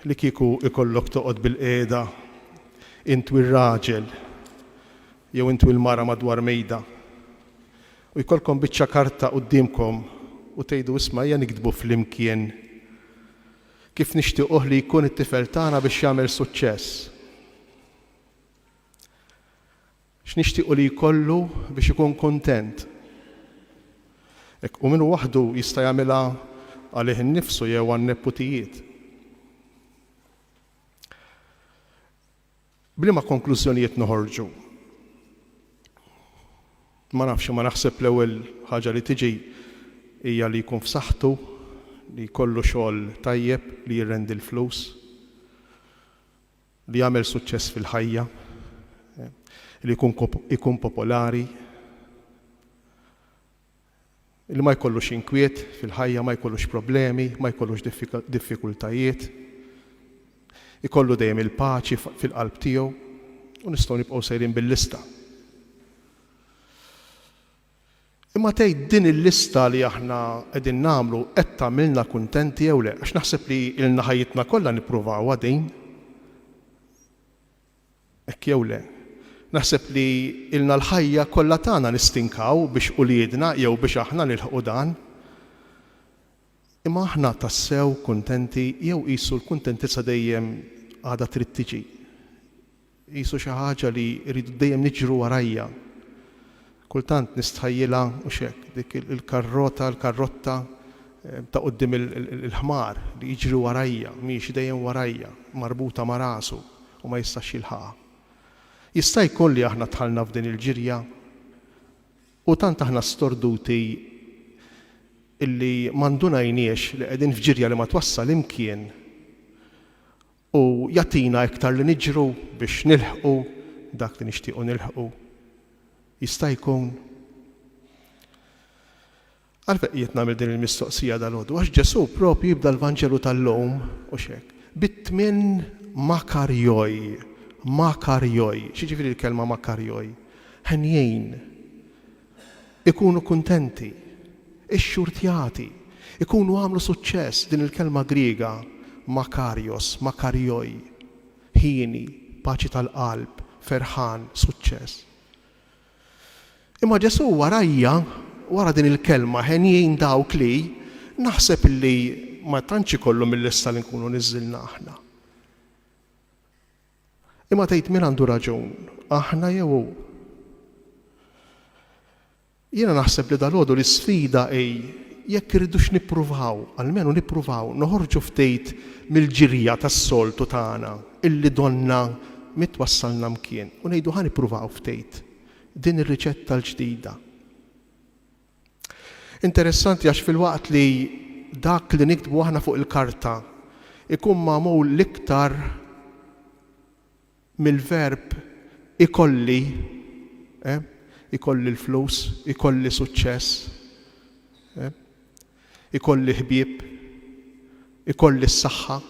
Li kieku ikollok toqgħod bilqiegħda int u r-raġel jew int u l-mara madwar mejda u jkollkom biċċa karta quddiemkom u tgħidu isma' ejja niktbu flimkien kif nixtiequh li jkun it-tifel tagħna biex jagħmel suċċess. X'nixtiequ li jkollu biex ikun kuntent? Hekk, u min hu waħdu jista' jagħmilha għalih innifsu jew għan-neputijiet. B'liema konklużjonijiet noħorġu? Ma nafx, imma naħseb l-ewwel ħaġa li tiġi hija li jkun f'saħħtu, li jkollu xogħol tajjeb li jirrendi l-flus. Li jagħmel suċċess fil-ħajja, li jkun ikun popolari, li ma jkollux inkwiet fil-ħajja, ma jkollux problemi, ma jkollux diffikultajiet, ikollu dejjem il-paċi fil-qalb tiegħu u nistgħu nibqgħu sejrin bil-lista. Imma tgħid din il-lista li aħna qegħdin nagħmlu qed tagħmilna kuntenti jew le? Għax naħseb li ilna ħajjitna kollha nippruvawha din. Hekk jew le? Naħseb li ilna l-ħajja kollha tagħna nistinkaw biex uliedna jew biex aħna nilħqu dan. Imma aħna tassew kuntenti jew qisu l-kuntentizza dejjem għadha trid tiġi? Qisu xi ħaġa li rridu dejjem niġru warajja. Kultant nistħajjilha, hux hekk, dik il-karrota, l-karrotta ta' quddiem il-ħmar li jiġri warajja, miexi dejjem warajja, marbuta ma' rasu u ma jistax jilħaqha. Jista' jkun li aħna dħalna f'din il-ġirja u tant aħna storduti illi ma ndunajniex li qegħdin f'ġirja li ma twassal imkien U jagħtina iktar li niġru biex nilħqu dak li nixtiequ nilħqu. Jista' jkun? Għalfejn qiegħed nagħmel din il-mistoqsija dalgħodu? Għax Ġesù propju jibda l-Vanġelu tal-lum, hux hekk, bit-tmien makarjoj. Makarjoj. X'jiġifieri l-kelma makarjoj? Henjin. Ikunu kuntenti, ixxurtjati, ikunu għamlu suċċess, din il-kelma Griega, makarios, makarioi, hieni, paċi tal-qalb, ferħan, suċċess. Imma Ġesù warajja, wara din il-kelma, henjin dawk li, naħseb illi ma tantx ikollu mil-lista li nkunu niżżilna aħna. Imma tgħid min għandu raġun, aħna jew hu? Jiena naħseb li dalgħodu l-isfida hi jekk irridux nippruvaw, almenu nippruvaw, noħorġu ftit mill-ġirja tas-soltu tagħna illi donnha m'hi twassalna mkien u ngħidu ħa nippruvaw ftit din ir-riċetta l-ġdida. Interessanti għax filwaqt li dak li niktbu aħna fuq il-karta ikun magħmul l-iktar mill-verb ikolli, eh, ikolli l-flus, ikolli suċċess, eh, ikolli ħbieb, ikolli s-saħħa.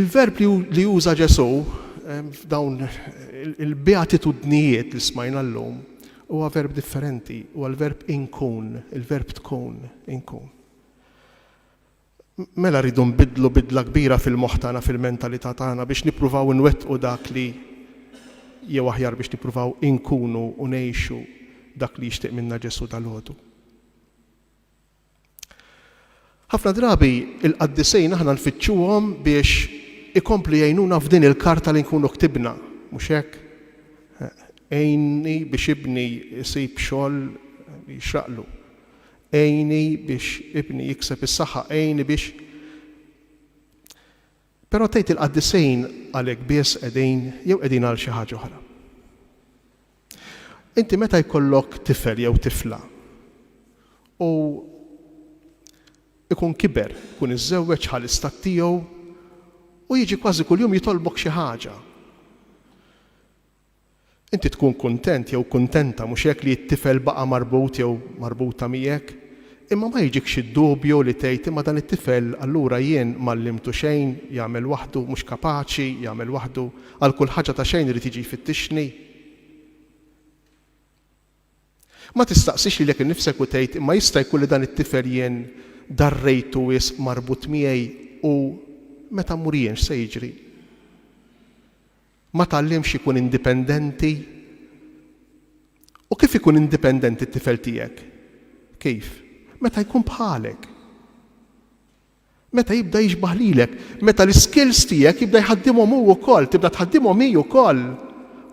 Il-verb li juża Ġesù f'dawn il-beatitudnijiet li smajna llum huwa verb differenti, huwa l-verb inkun, il-verb tkun, inkun. Mela rridu nbiddlu bidla kbira fil-moħħ tagħna, fil-mentalità tagħna biex nippruvaw inwettqu dak li jew aħjar biex nippruvaw inkunu u ngħixu dak li jixtieq minna Ġesù dalgħodu. Ħafna drabi il-qaddisejn aħna nfittxuhom biex ikomplu jgħinuna f'din il-karta li nkunu ktibna, mhux hekk? Għinni biex ibni jsib xogħol li jixraqlu. Għinni biex ibni jikseb is-saħħa, għinni biex Però tgħid il-qaddisejn għalhekk biss qegħdin jew qegħdin għal xi ħaġa oħra? Inti meta jkollok tifel jew tifla u ikun kiber, ikun iżżewweġ, ħa l-istat tiegħu u jiġi kważi kuljum jitolbok xi ħaġa. Inti tkun kuntent jew kuntenta mhux hekk li t-tifel baqa' marbut jew marbuta miegħek, imma ma jiġikx id-dubju li tgħid imma dan it-tifel allura jien m'għallimtu xejn, jagħmel waħdu, mhux kapaċi jagħmel waħdu, għal kull ħaġa ta' xejn irid jiġi jfittixni. Ma tistaqsix lilek innifsek u tgħid imma jista' jkun li dan it-tifel jien darrejtu wisq marbut miegħi? u meta mmur jien x'se jiġri? Ma tgħallimx ikun indipendenti? U kif ikun indipendenti t-tifel tiegħek? Kif? Meta jkun bħalek. Meta jibda jixbah lilek, meta l-iskills tiegħek jibda jħaddimhom hu wkoll, tibda tħaddimhom hi wkoll.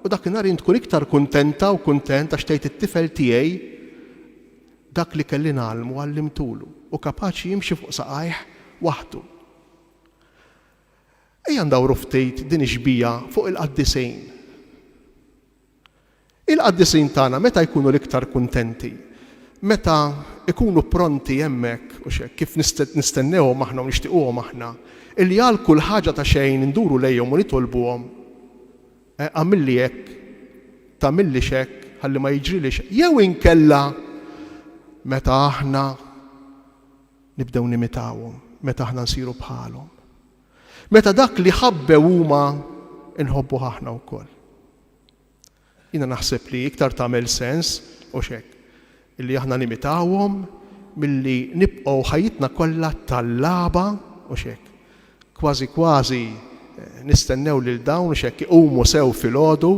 U dakinhar int tkun iktar kuntenta u kuntent għax tgħid it-tifel tiegħi dak li kelli ngħallmu għallimtulu u kapaċi jimxi fuq saqajh waħdu. Ejja ndawru ftit din ix-xbieha fuq il-qaddisin. Il-qaddisin tagħna meta jkunu l-iktar kuntenti? Meta jkunu pronti hemmhekk, hux hekk, kif nistennewhom aħna u nixtiquhom aħna, illi għal kull ħaġa ta' xejn induru lejhom u nitolbuhom, Agħmilli hekk, tagħmillix hekk, ħalli ma jiġrilix hekk. Jew inkella meta aħna nibdew nimitawhom, meta aħna nsiru bħalhom. Meta dak li ħabbew huma nħobbuh aħna wkoll. Jiena naħseb li iktar tagħmel sens, hux hekk, illi aħna nimitawhom milli nibqgħu ħajjitna kollha tallaba, hux hekk, kważi kważi nistennew lil dawn, hux hekk, iqumu sew filgħodu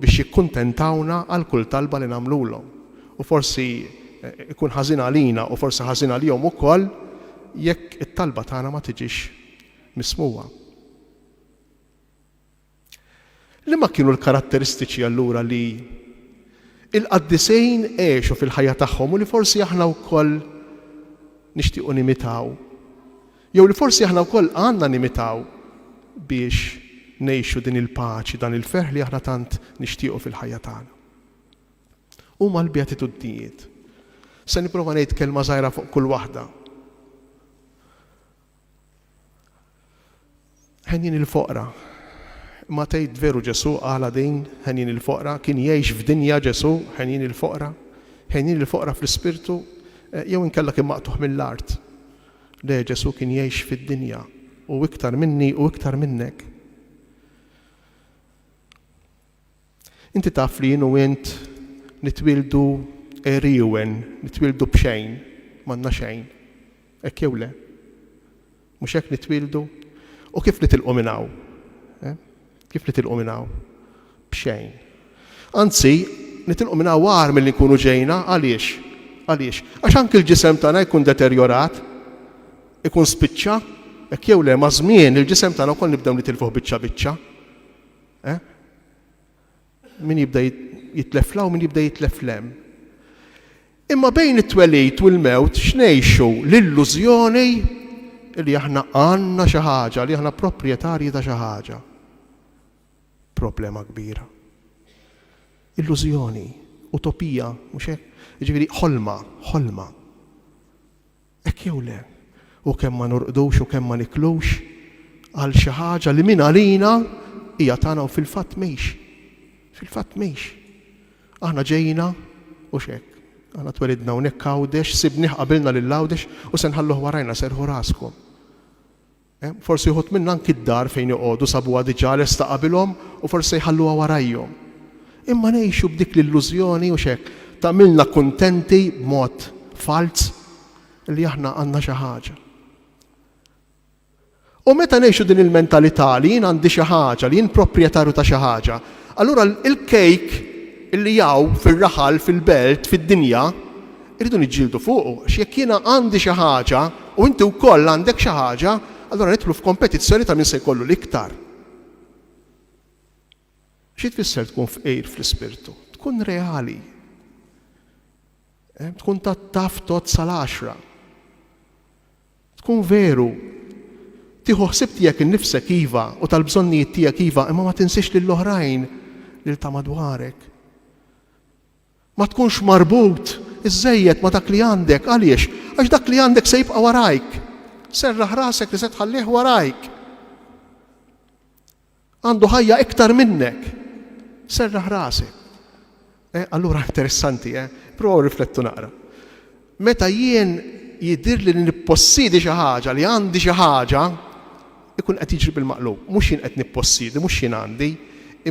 biex jikkuntentawna għal kull talba li nagħmlulhom. U forsi ikun ħażin għalina u forsi ħażin għalihom ukoll jekk it-talba tagħna ma tiġix mismugħa. Liema kienu l-karatteristiċi allura li l-qaddisejn għexu fil-ħajja tagħhom u li forsi aħna wkoll nixtiequ nimitaw? Jew li forsi aħna wkoll għandna nimitaw biex ngħixu din il-paċi, dan il-ferħ li aħna tant nixtiequ fil-ħajja tagħna? Huma l-beatitudnijiet. Se nipprova ngħid kelma żgħira fuq kull waħda. Henjin il-foqra. Imma tgħid veru Ġesù qalha din, henjin il-foqra, kien jgħix f'dinja Ġesù, henjin il-foqra, henjin il-foqra fl-ispirtu, eh, jew inkella kien maqtugħ mill-art. Le, Ġesù kien jgħix fid-dinja u iktar minni u iktar minnek. Inti taf li jien u int nitwieldu għeriewen, nitwieldu b'xejn, m'għandna xejn. Hekk jew le? Mhux hekk nitwieldu? U kif nitilqu minn hawn? Eh? Kif nitilqu minn hawn? B'xejn. Anzi, nitilqu minn hawn agħar milli nkunu ġejna, għaliex? Għaliex? Għax anki l-ġisem tagħna jkun deterjorat, ikun spiċċa, hekk jew le, maż-żmien il-ġisem tagħna wkoll nibdew nitilfuh biċċa biċċa. Eh? Min jibda jitlef 'l hawn, min jibda jitlef 'l hemm. Imma bejn it-twelid u l-mewt x'ngħixu? L-illużjoni li aħna għandna xi ħaġa, li aħna proprjetarji ta' xi ħaġa. Problema kbira. Illużjoni, utopija, mhux hekk? Jiġifieri ħolma, ħolma. Hekk jew le? U kemm ma norqdux u kemm ma niklux għal xi ħaġa li minn għalina hija tagħna u fil-fatt mhix. Fil-fatt mhix. Aħna ġejna u x'hekk. Aħna twelidna hawnhekk Għawdex, sibnih qabilna lil Għawdex u se nħalluh warajna serħu raskom. Forsi uħud minna anki d-dar fejn joqogħdu sabuha diġà lesta qabilhom u forsi se jħalluha warajhom. Imma ngħixu b'dik l-illużjoni, hux hekk, tagħmilna kuntenti b'mod falz li aħna għandna xi ħaġa. U meta ngħixu din il-mentalità li jien għandi xi ħaġa, li jien proprjetarju ta' xi ħaġa, allura l-kejk li hawn fir-raħal, fil-belt, fid-dinja, Irridu niġġieldu fuqu, għax jekk jiena għandi xi ħaġa u inti wkoll għandek xi ħaġa, allura nidħlu f'kompetizzjoni ta' min se jkollu l-iktar. Xi tfisser tkun fqir fl-ispirtu? Tkun reali. Eh, tkun ta' taf tot sal-għaxra. Tkun veru. Tieħu ħsieb tiegħek innifsek iva u tal-bżonnijiet tiegħek iva, imma ma tinsiex lill-oħrajn lil ta' madwarek. Ma tkunx marbut iżżejjed ma' dak li għandek. Għaliex? Għax dak li għandek se jibqa' warajk. Serraħ rasek li se tħallih warajk. Għandu ħajja iktar minnek. Serraħ rasek. Eh, allura interessanti, eh? Provaw riflettu naqra. Meta jien jidhirli li nippossiedi xi ħaġa, li għandi xi ħaġa, ikun qed jiġri bil-maqlub. Mhux jien qed nippossiedi, mhux jien għandi,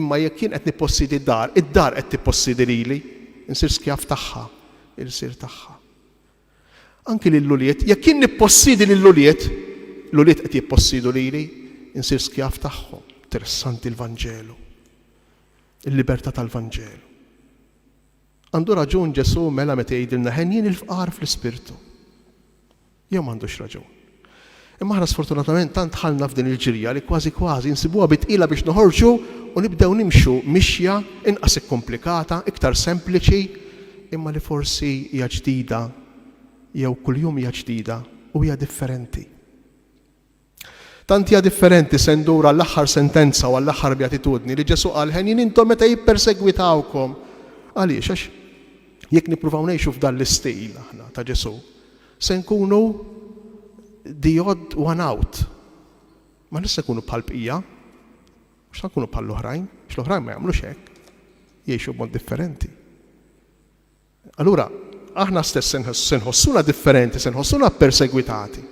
imma jekk jien qed nippossiedi d-dar, id-dar qed tippossiedi lili, insir skjav tagħha, ilsir tagħha. Anki lill-ulied, jekk jien nippossiedi lill-ulied, L-ulied qed jippossiedu lili, insir skjav tagħhom. Interessanti l-Vanġelu. Il-libertà tal-Vanġelu. Għandu raġun Ġesù mela meta jgħidilna henjin il-fqar fl-ispirtu. Jew m'għandux raġun? Imma aħna sfortunatament tant dħalna f'din il-ġirja li kważi kważi nsibuha bi tqila biex noħorġu u nibdew nimxu mixja inqas ikkumplikata, iktar sempliċi, imma li forsi hija ġdida jew kuljum hija ġdida u hija differenti. Tant hija differenti se ndur għall-aħħar sentenza u għall-aħħar beatitudni li Ġesù qal henjin intom meta jippersegwitawkom. Għaliex? Għax jekk nippruvaw ngħixu f'dan l-istil aħna ta' Ġesù, se nkunu the odd one out. M'aħniex se nkunu bħall-bqija, mhux se nkunu bħall-oħrajn, għax l-oħrajn ma jagħmlux hekk, jgħixu b'mod differenti. Allura, aħna stess se nħossuna differenti, se nħossuna ppersegwitati.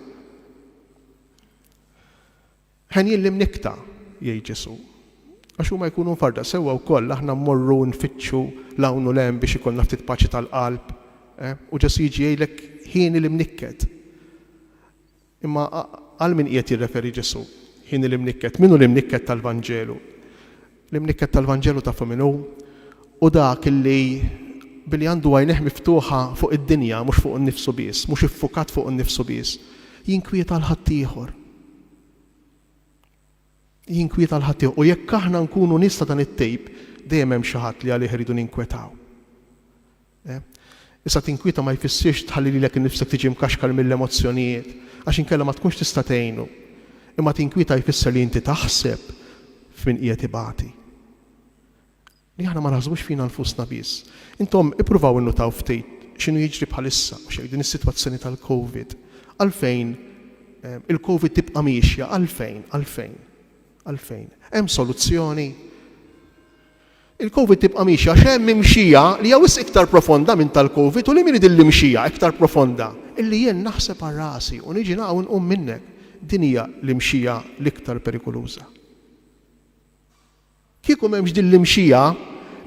Henjin l-imnikkta, jgħid Ġesù, għax huma jkunu mfarrda. Sewwa wkoll aħna mmorru nfittxu 'l hawn u 'l hemm biex ikollna ftit paċi tal-qalb, eh? U Ġesù jiġi jgħidlek ħieni l-imnikket. Imma għal min qiegħed jirreferi Ġesù? Ħieni l-imnikket. Min hu l-imnikket tal-Vanġelu? L-imnikket tal-Vanġelu tafu min hu? Hu dak li billi għandu għajnejh miftuħa fuq id-dinja, mhux fuqu nnifsu biss, mhux iffukat fuqu nnifsu biss, jinkwieta għal ħaddieħor. Jinkwieta għal ħaddieħor. U jekk aħna nkunu nies ta' dan it-tip, dejjem hemm xi ħadd li għalih irridu ninkwetaw. Eh? Issa tinkwieta ma jfissirx tħalli lilek innifsek tiġi mkaxkar mill-emozzjonijiet, għax inkella ma tkunx tista' tgħinu. Imma tinkwieta jfisser li inti taħseb f'min qiegħed ibati. Li aħna ma naħsbux fina nfusna biss. Intom ippruvaw innutaw ftit x'inhu jiġri bħalissa, u xejn din is-sitwazzjoni tal-Covid. Għalfejn eh, il-Covid tibqa' miexja, għalfejn, għalfejn, għalfejn. Hemm soluzzjoni? Il-Covid tibqa' miexja għax hemm imxija li hija wisq iktar profonda minn tal-Covid u li min hi din l-imxija iktar profonda? Illi jien naħseb għal rasi u niġi naqa' u nqum minnek. Din hija l-imxija l-iktar perikoluża. Kieku m'hemmx din l-imxija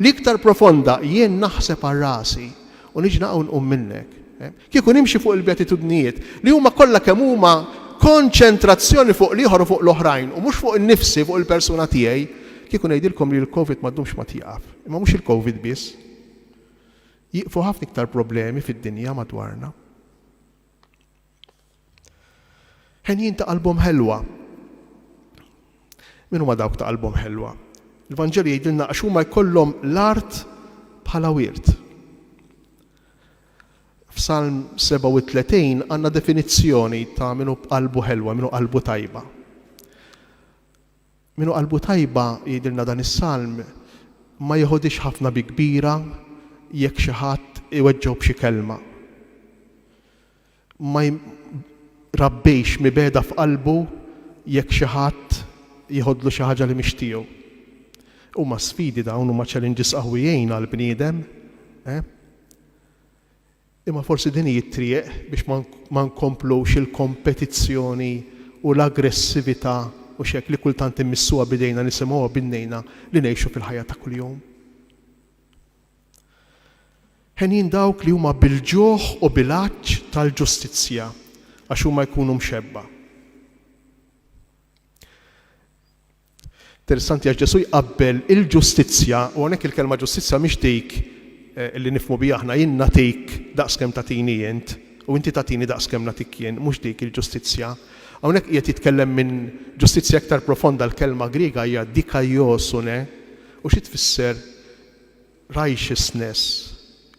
li iktar profonda jien naħseb għal rasi u niġi naqa' u nqum minnek. Kieku nimxi fuq il-beatitudnijiet li huma kollha kemm huma konċentrazzjoni fuq l-ieħor u fuq l-oħrajn u mhux fuq innifsi, fuq il-persuna tiegħi, kieku ngħidilkom li l-Covid ma ddumx ma tieqaf. Imma mhux il-Covid biss. Jieqfu ħafna iktar problemi fid-dinja madwarna. Henjin ta' qalbhom ħelwa. Min huma dawk ta' qalbhom ħelwa? Il-Vanġelu jgħidilna għax huma jkollhom l-art bħala wirt. F'Salm 37 għandna definizzjoni ta' min hu b'qalbu ħelwa, min hu qalbu tajba. Min hu qalbu tajba, jgħidilna dan is-salm, ma jeħodhiex ħafna bi kbira jekk xi ħadd iweġġgħu b'xi kelma. Ma jrabbix mibegħda f'qalbu jekk xi ħadd jeħodlu xi ħaġa li mhix tiegħu. Huma sfidi dawn, huma challenges qawwijin għall-bniedem, eh? Imma forsi din hi t-triq biex ma nkomplux il-kompetizzjoni u l-aggressività u x'hekk li kultant immissuha b'idejna nisimgħuha b'idnejna li ngħixu fil-ħajja ta' kuljum. Henjin dawk li huma bil-ġuħ u bil-għatx tal-ġustizzja, għax huma jkunu mxebba'. Interessanti għax Ġesù jqabbel il-ġustizzja, u hawnhekk il-kelma ġustizzja mhix dik eh, li nifhmu biha aħna, jien nagħtik daqskemm tagħtini int, u inti tagħtini daqskemm nagħtik jien, mhux dik il-ġustizzja. Hawnhekk qiegħed jitkellem minn ġustizzja iktar profonda, l-kelma Griega hija dikaiosune, u xi tfisser righteousness,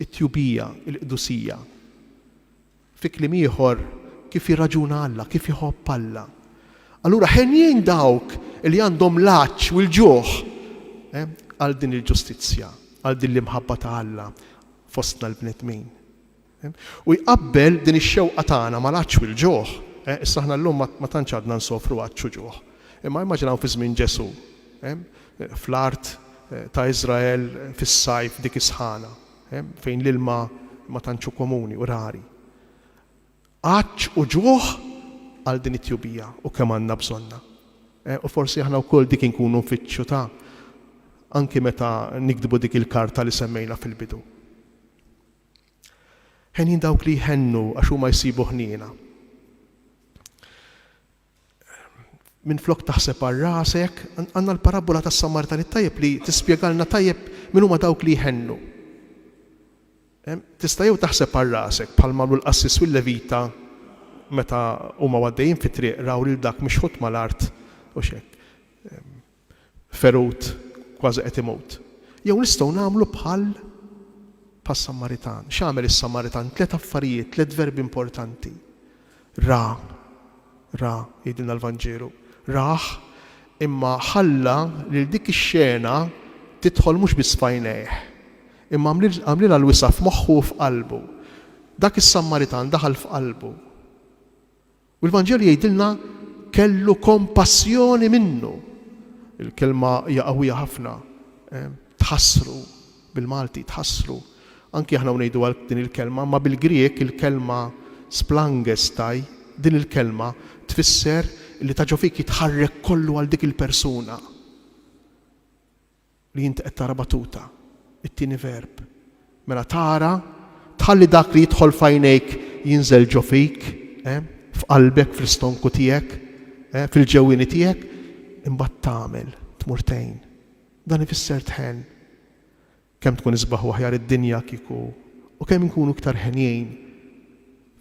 it-tjubija, il-qdusija. Fi kliem ieħor, kif jirraġuna Alla, kif iħobb Alla. Allura henjin dawk li għandhom l-għatx u l-ġuħ eh, għal din il-ġustizzja, għal din l-imħabba ta' Alla fostna l-bnedmin. Eh, u jqabbel din ix-xewqa tagħna mal-għatx u l-ġuħ. Eh, issa aħna llum ma tantx għadna nsofru għatx u ġuħ. Imma immaġinaw fi żmien Ġesù, fl-art ta' Iżrael fis-sajf dik is-sħana. Fejn l-ilma ma tantx hu komuni u rari. Għatx u ġuħ għal din it-tjubija u kemm għandna bżonnha. U forsi aħna wkoll dik inkunu nfittxu ta' anki meta niktbu dik il-karta li semmejna fil-bidu. Henjin dawk li jħennu għax huma jsibu ħniena. Minflok taħseb għal rasek, għandna l-parabbola tas-Samaritan it-tajjeb li tispjegalna tajjeb min huma dawk li jħennu. Tista' jew taħseb għal rasek, bħalma għamlu l-qassis u l-levita meta huma għaddejjin fit-triq raw lil dak mixħut mal-art u x'hekk. Ferut kważi qed imut. Jew nistgħu nagħmlu bħal bħas-Samaritan. X'għamel is-Samaritan? Tlet affarijiet, tlet verbi importanti. Ra, ra, jgħidilna l-Vanġelu. Rah, imma ħalla lil dik ix-xena tidħol mhux biss f'għajnejh, imma għamlilha l-wisa' f'moħħu u f'qalbu. Dak is-Sammaritan daħal f'qalbu. U l-Vanġelu jgħidilna kellu kompassjoni minnu. Il-kelma hija qawwija ħafna. Tħassru, bil-Malti, tħassru. Anki aħna ngħidu din il-kelma, ma bil-Grieg il-kelma splangestai, din il-kelma tfisser li ta' ġo fik jitħarrek kollu għal dik il-persuna. Li int qed tara batuta. It-tieni verb. Mela tara, tħalli dak li jidħol f'għajnejk jinżel ġo fik, eh, f'qalbek, fl-istonku tiegħek, eh, fil-ġewwieni tiegħek, imbagħad tagħmel, tmur tgħin. Dan ifisser tħenn. Kemm tkun isbaħ u aħjar id-dinja kieku u kemm inkunu iktar henjin.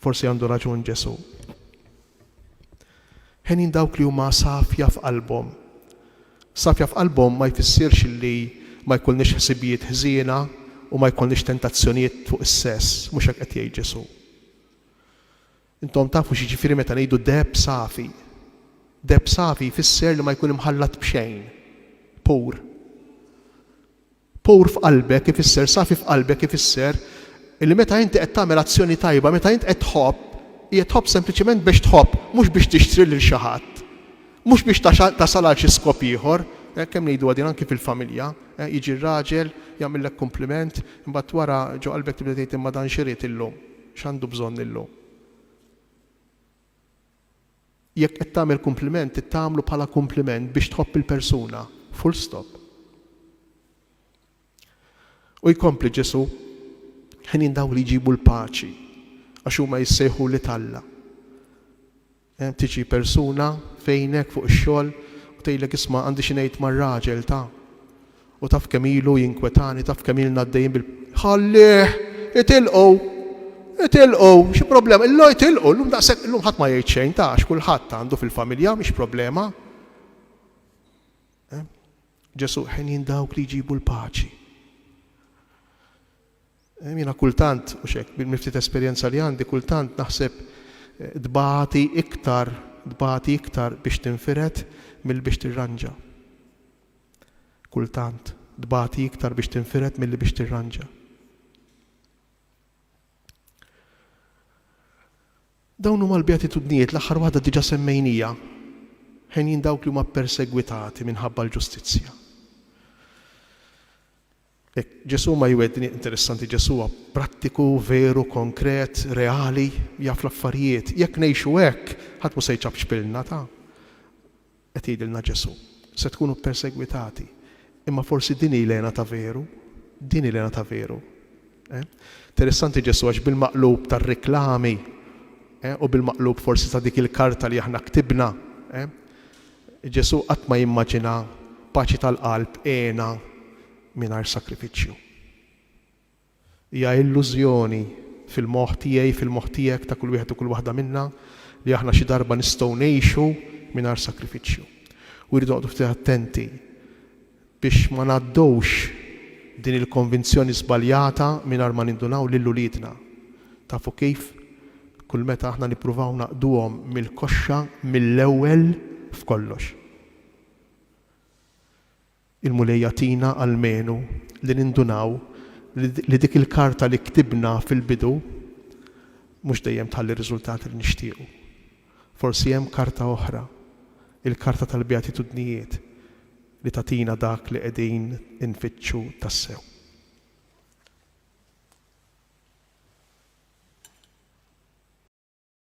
Forsi għandu raġun Ġesù. Henjin dawk li huma safja f'qalbhom. Safja f'qalbhom ma jfissirx li ma jkollniex ħsibijiet ħżiena u ma jkollniex tentazzjonijiet fuq is-sess, mhux hekk qed jgħid Ġesù. Intom tafu x'jiġifieri meta ngħidu deheb safi. Deheb safi jfisser li ma jkun imħallat b'xejn, pur. Pur f'qalbek ifisser, safi f'qalbek ifisser li meta inti qed tagħmel azzjoni tajba, meta int qed tħobb, qiegħed tħobb sempliċement biex tħobb, mhux biex tixtri lil xi ħadd. Mhux biex tasal għal xi skop ieħor. Kemm ngħiduha din anki fil-familja. Jiġi r-raġel, jagħmillek kumpliment, imbagħad wara ġo qalbek tibda tgħid imma dan x'irid illum? X'għandu bżonn illum? Jekk qed tagħmel kumpliment, trid tagħmlu bħala kumpliment biex tħobb il-persuna. Full stop. U jkompli Ġesù, Ħenin dawk li jġibu l-paċi, għax huma jissejħu wlied Alla. Eh, tiġi persuna fejnek fuq ix-xogħol u tgħidlek isma' għandi xi ngħid mar-raġel ta' U taf kemm ilu jinkwetani, taf kemm ilna għaddejjin bil Ħallih! Itilqu! Itilqu! Xi problema? Illu itilqu! Illum daqshekk, illum ħadd ma jgħid xejn ta' għax kulħadd għandu fil-familja, mhix problema. Eh? Ġesù ħenjin dawk li jġibu l-paċi. Eh, jiena kultant, u xek, bil-miftit esperjenza li għandi, kultant naħseb eh, tbati iktar, tbati iktar biex tinfired mill biex tirranġa. Kultant, tbati iktar biex tinfired milli biex tirranġa. Dawn huma l-beatitudnijiet, l-aħħar waħda diġà semmejnija, henjin dawk li huma ppersegwitati minħabba l-ġustizzja. Hekk Ġesù ma jwegħdni, interessanti Ġesù huwa prattiku, veru, konkret, reali, jaf l-affarijiet. Jekk ngħixu hekk, ħadd mhu se jċapċpilna ta'. Qed jgħidilna Ġesù. Se tkunu ppersegwitati. Imma forsi din hi l-hena ta' veru. Din hi l-hena ta' veru. Eh? Interessanti Ġesù għax bil-maqlub tar-riklami eh, u bil-maqlub forsi ta' dik il-karta li aħna ktibna, eh, Ġesù qatt ma jimmaġina paċi tal-qalb hena mingħajr sakrifiċċju. Hija illużjoni fil-moħħ tiegħi, fil-moħħ tiegħek, ta' kull wieħed u kull waħda minna, li aħna xi darba nistgħu ngħixu mingħajr sagrifiċċju. U rridu noqogħdu ftit attenti biex ma ngħaddux din il-konvinzjoni żbaljata mingħajr ma nindunaw lil uliedna. Tafu kif? Kull meta aħna nippruvaw naqduhom mill-koxxa mill-ewwel f'kollox. Il-Mulej jagħtina almenu li nindunaw li dik il-karta li ktibna fil-bidu mhux dejjem tħalli r-riżultati li nixtiequ. Forsi hemm karta oħra, il-karta tal-beatitudnijiet, li tagħtina dak li qegħdin infittxu tassew.